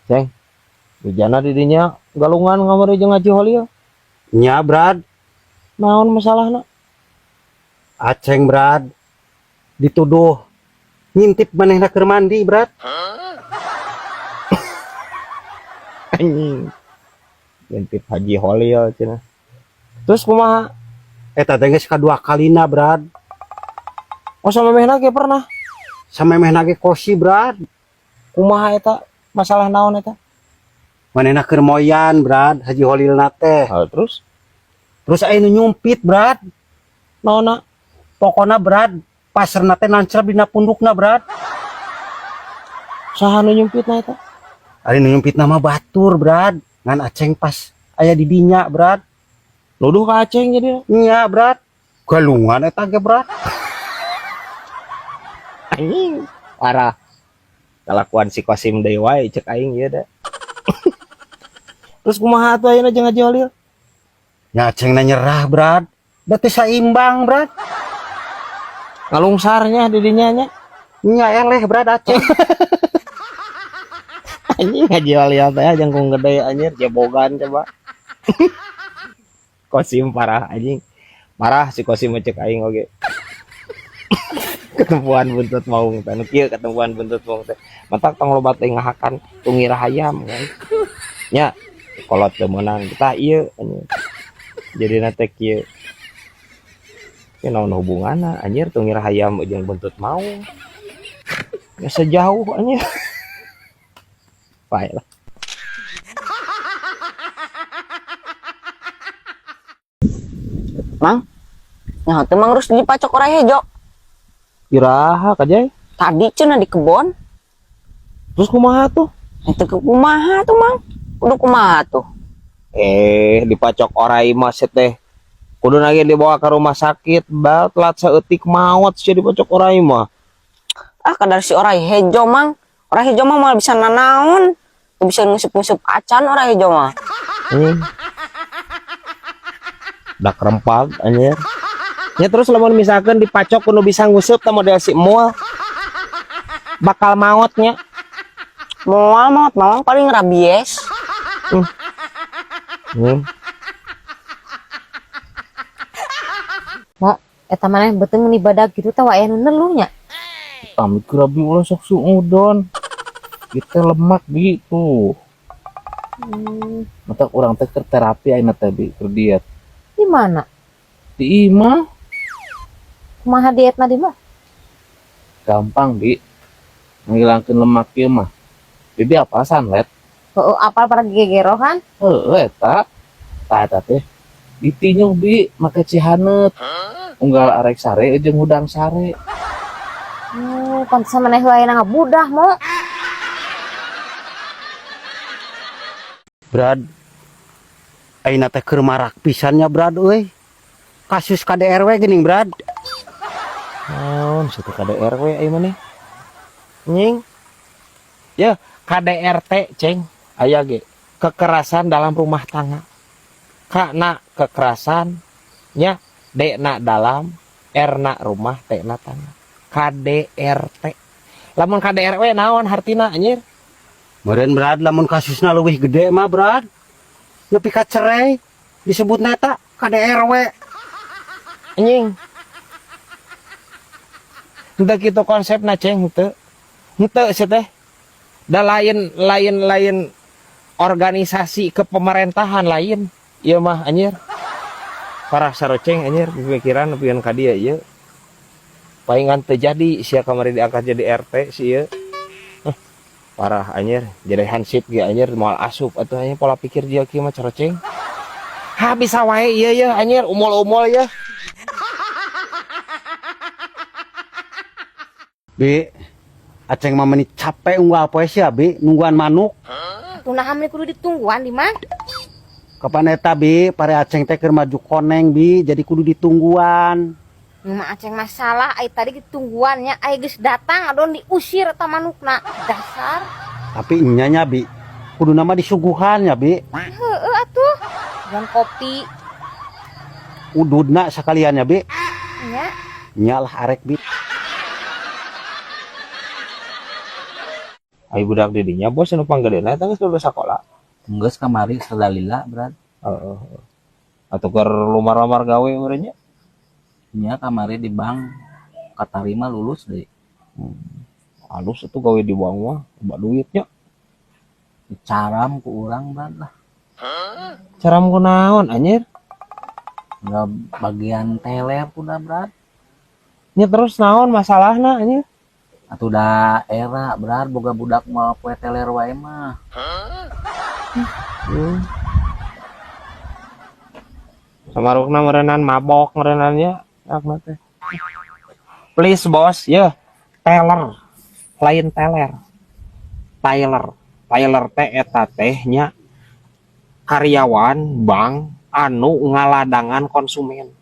Ceng, wijana di dinya galungan kamari jeung Haji Holil. Nya, Brad. Naon masalahna? Aceng, Brad. Dituduh ngintip manehna keur mandi, Brad. Anjing. Ngintip Haji Holil cenah. Terus kumaha? Eta teh geus kadua kalina, Brad. Oh, samemehna ge pernah. Samemehna ge kosi, Brad. Kumaha eta? Masalah naon eta? Manehna keur moyan, Brad, Haji Holilna teh. Hal terus? Terus aya nu nyumpit, Brad. Naonna? Pokona, Brad, paserna teh nancreb dina pundukna, Brad. Saha nu nyumpitna eta? Ari nu nyumpitna mah batur, Brad. Ngan Aceng pas aya di dinya, Brad. Nuduh ka Aceng jadi. Nya, Brad. Galungan eta ge, Brad. Anjing, parah. Kalakuan si Kosim deui wae cek aing ieu da. Terus kumaha atuh ayeuna jeung Haji Holil? Nya Aceng na nyerah, Brad. Da teu saimbang, Brad. Ngalungsarnya di dinya nya. Nya eleh, Brad, Aceng. Anjing, Haji Holil teh jangkung gede anjir, jebogan coba. Kosim parah anjing. Parah si Kosim cek aing oge. Ketempuan buntut maung teh nu kieu, ketempuan buntut maung teh. Matak tong loba teh ngahakan tungirah hayam kan. Nya kolot teu meunang tah ieu anjing. Jadina teh kieu. Ieu naon hubunganna anjir tungirah hayam jeung buntut maung? Ya sejauh anjir. Bae lah. Mang, nyaho teu Mang Rus dipacok orai hejo? Iraha kajai? Tadi cenah di kebon. Terus kumaha tuh? Itu ke kumaha tuh, Mang? Kudu kumaha tuh? Dipacok orai mah teh. Kudu lagi dibawa ke rumah sakit, bal telat saeutik maot sia dipacok orai mah. Ah, kadar si orai hejo, Mang. Orai hejo mah moal bisa nanaon. Teu bisa nguseup-nguseup acan orai hejo mah. Anjing. Dak rempag anjir. Ya terus lamun misalkan dipacok kudu bisa nguseup tah model si Mul. Bakal maotnya. Moal maot, Mang, paling rabies. Mo, eta maneh beuteung meuni badag kitu teh wae nu neluh nya. Amit ku rabi ulah sok suudon. Kita lemak bi tuh. Mata urang teh keur terapi ayeuna teh bi, keur diet. Di mana? Di imah. Kumaha dietna di mah? Gampang bi. Ngilangkeun lemak ieu mah. Bibi apa sanlet? Heeh, apal para gegero kan? Heeh eta. Tah eta teh ditinyuh bi make cihaneut. Unggal arek sare jeung hudang sare. Pantesan maneh wae ngabudah mo. Brad. Ayeuna teh keur marak pisan nya, Brad euy. Kasus KDRW geuning, Brad. Naon situ KDRW ai maneh? Nying. Ya, KDRT, Ceng. Aya ge kekerasan dalam rumah tangga. K na kekerasan nya, D na dalam, R na rumah, T na tangga. KDRT. Lamun KDRW naon hartina anjir? Meureun, Brad, lamun kasusna leuwih gede mah, Brad. Nepi ka cerai disebutna eta KDRW. Anjing. Henteu kitu konsepna, Ceng, henteu. Henteu sia teh. Da lain lain lain organisasi kepemerintahan lain. Ieu mah anjir. Parah saroceng anjir pikiran nepikeun ka dieu ieu. Palingan teu jadi sia kamari diangkat jadi RT si ieu. Parah anjir, jadi hansip ge anjir moal asup atuh anjir pola pikir dia kieu mah caroceng. Ha bisa wae ieu ye anjir umul-umul ye. Bi, Aceng mah meuni capek unggal poe sia, Bi, nungguan manuk. Atuh naha meuni kudu ditungguan di mah? Kapan eta, Bi, pare Aceng teh keur maju koneng, Bi, jadi kudu ditungguan. Nu mah Aceng masalah ai tadi ditungguannya, ai geus datang adon diusir eta manukna. Dasar. Tapi nya nya, Bi, kudu nama disuguhan ya, Bi. Heeh atuh. Bukan kopi. Ududna sekalian ya, Bi. Nya. Nya lah arek, Bi. Ai budak di dinya bos anu panggedena eta geus lulus sakola. Geus kamari sadalila, Brad. Heeh. Atuh keur lumar-lumar gawe meureun nya. Nya kamari di bank katarima lulus deui. Halus atuh gawe di bank mah, loba duitnya. Dicaram ku urang, Brad lah. Caram ku naon anjir? Nggak bagian teler kuda, Brad. Nya terus naon masalahna anjir? Atuh da era, Brad, boga budak mah poe teler wae mah. Samarukna meureunan mabok meureunannya akna teh. Please bos, ya teler lain teler. Tyler, Tyler teh eta teh nya karyawan bank anu ngaladangan konsumen,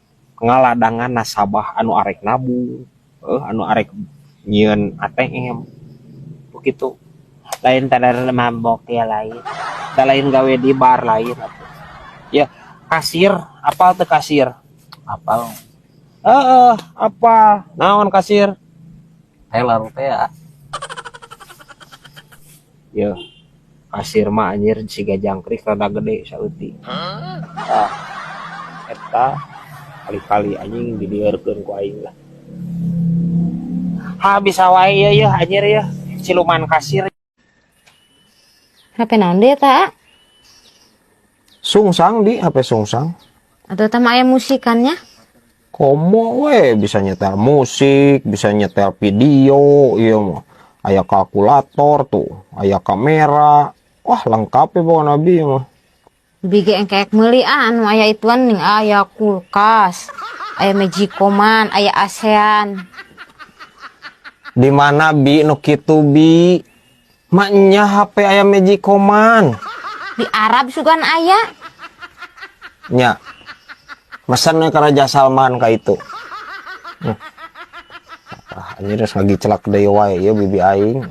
ngaladangan nasabah anu arek nabung, anu arek nyieun ATM begitu. Lain teler mabok ya lain. Da lain gawe di bar lain atuh. Ya kasir, apal teu kasir? Apal. Heeh, apa? Naon kasir? Teler teh ya. Ya, kasir mah anjir siga jangkrik rada gede saeutik. Tah, eta kali-kali anjing diliurkeun ku aing lah. Ha bisa wae ieu yeuh anjir yeuh siluman kasir. HP naon deui eta? Sungsang di HP sungsang. Atuh eta mah aya musikannya. Komo we bisa nyetel musik, bisa nyetel video, ieu mah. Aya kalkulator tuh, aya kamera. Wah, lengkap ya pokoknya nabi mah. Bigi engkek meuli ah, anu aya ituan ning aya kulkas, aya magicom-an, aya ASEAN. Di mana bi nu kitu bi? Maknya HP aya magicom-an. Di Arab sugan aya. Nya. Mesennya ke Raja Salman ka itu. Ah, anjir geus ngagicelak deui wae ieu bibi aing.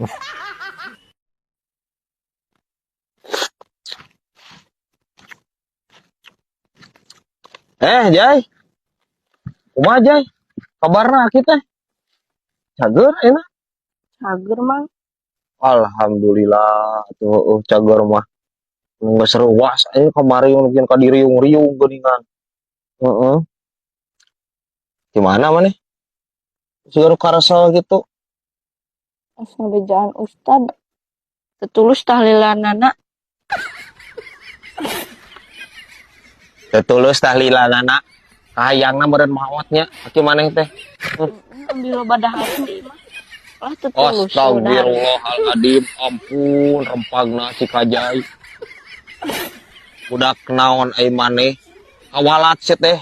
Jai. Kumaha, Jai? Kabarna aki teh? Cager enak? Cager, Mang. Alhamdulillah tuh cager mah. Geus reuas anjing kamari mungkin ka diriung-riung geuningan. Heeh. Gimana maneh? Siga nu karesel gitu. Pas ngebejaan ustad. Tetulus tahlilanana. Tetulus tahlilanana. Kahayangna meureun maotnya aki maneh teh. Ambil loba dahar deui mah. Lah tetulus. Astagfirullahaladzim, ampun rempagna si Kajai. Budak naon ai maneh? Kawalat si teh.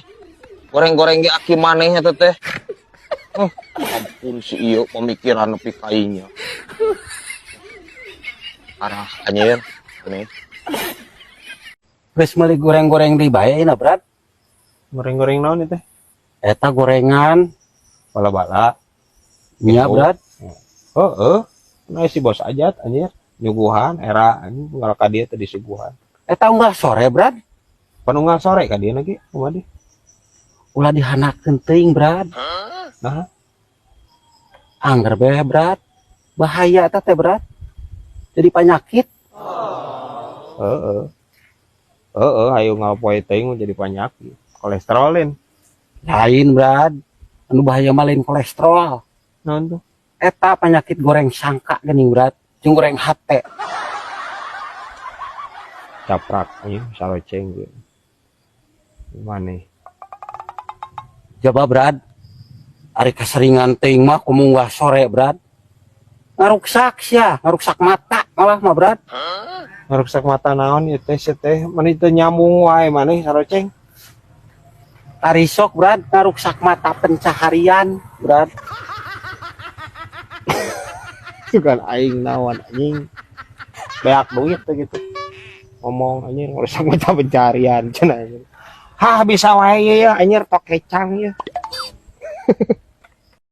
Goreng-goreng ge aki maneh eta teh. Ampun si ieu pemikiran nepi ka ieu. Arah anjir, aneh. Geus meuli goreng-goreng deui bae ayeuna, Brad. Goreng-goreng naon ieu teh? Eta gorengan bala-bala. Nya, Brad. Heeh. Nah si bos ajat anjir nyuguhan era anjing unggal ka dieu teh disuguhan. Eta unggal sore, Brad. Pan unggal sore ka dieu lagi kumaha di? Ulah dihanakeun teuing, Brad. Nah. Angger bae, Brad. Bahaya eta teh, Brad. Jadi penyakit. Heeh. Heeh, ayo ngapoe teuing jadi penyakit. Kolesterolin. Lain, Brad. Anu bahaya mah lain kolesterol. Naon tuh? Eta penyakit goreng sangka geuning, Brad. Jeung goreng hate. Caprak anjing saroceng ge. Gimana? Jaba, Brad. Ari kaseringan teuing mah kumu unggal sore, Brad. Ngaruksak sia, ngaruksak mata malah mah, Brad. Ngaruksak mata naon ieu teh sia teh? Meni teu nyambung wae maneh saroceng. Tarisok, Brad, ngaruksak mata pencaharian, Brad. Bukan aing naon anjing. Beak duit teh gitu. Ngomong anjing ngaruksak mata pencaharian cenah anjing. Hah bisa wae ya anjir tok kecang ya.